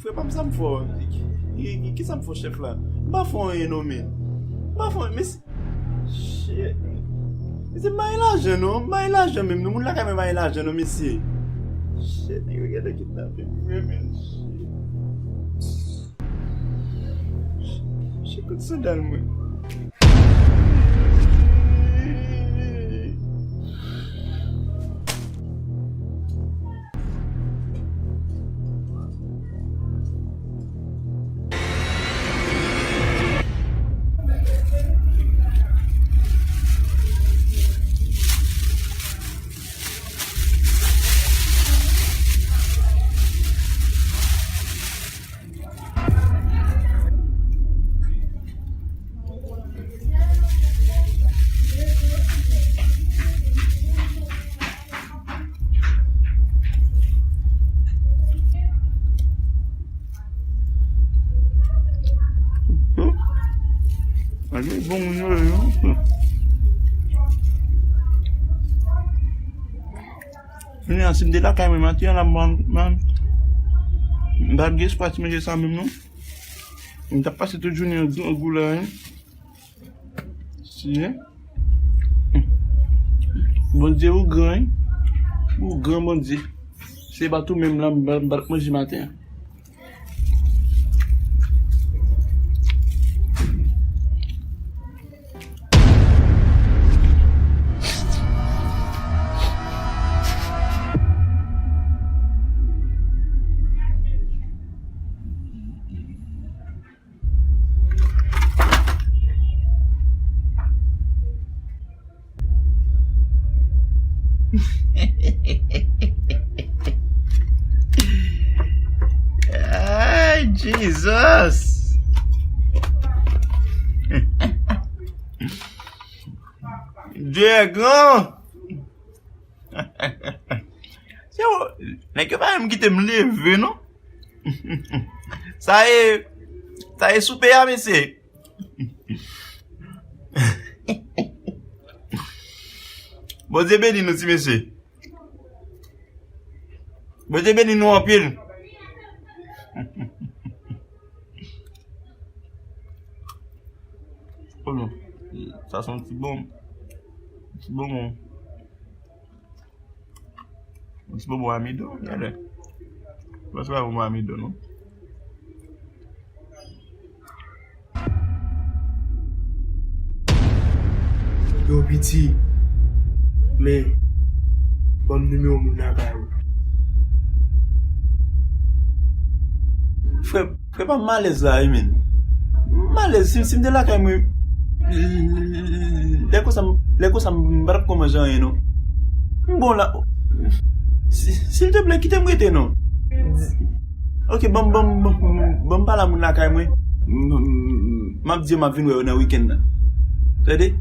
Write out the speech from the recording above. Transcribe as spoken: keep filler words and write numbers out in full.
Frè pa m, sa m fè w? Ki, ki, ki, ki sa m fè w, chèf la? M pa fè w anyen non, men. M pa fè w, men si, shit. Mesye, m pa gen lajan non, m pa gen lajan menm non, moun lakay mwen pa gen lajan non, mesye. Shit, nèg yo gentan kidnape m vre, men, shit. Shit, kote sandal mwen? Gade bon moun yo ye, non? Kounye a, si m te lakay mwen maten an, la, man, man, m pa t gen espwa ti manje sa menm, non. M t ap pase tout jounen an grangou la, wi. Si, wi. Bondye, ou gran, wi. Ou gran, Bondye. Se pa tou menm la, m pa, m pa t manje maten an. Ay, Jesus! Dye gran! Se ou, nèg yo pa menm kite m leve, non. Sa e, sa e soupe a, mesye. Bondye beni nou, ti mesye. Bondye beni nou anpil. Oh non. Sa se yon ti bon, ti bon. Yon ti bonbon amidon, gade. Mwen se pa bonbon amidon, non. Yo, piti. Men, ban m nimewo moun lakay ou. Frè, Frè pa m alèz la wi, men. M alèz, si, si m te lakay mwen, lè konsa m, lè konsa m pa t ap kòmanse anyen, non. M bon la. Si, silteplè, kite m rete, non. Ok, ban m, ban m, ban m, ban m pale a moun lakay mwen. M, m, m ap di yo m ap vin wè yo nan wikenn nan. Tande?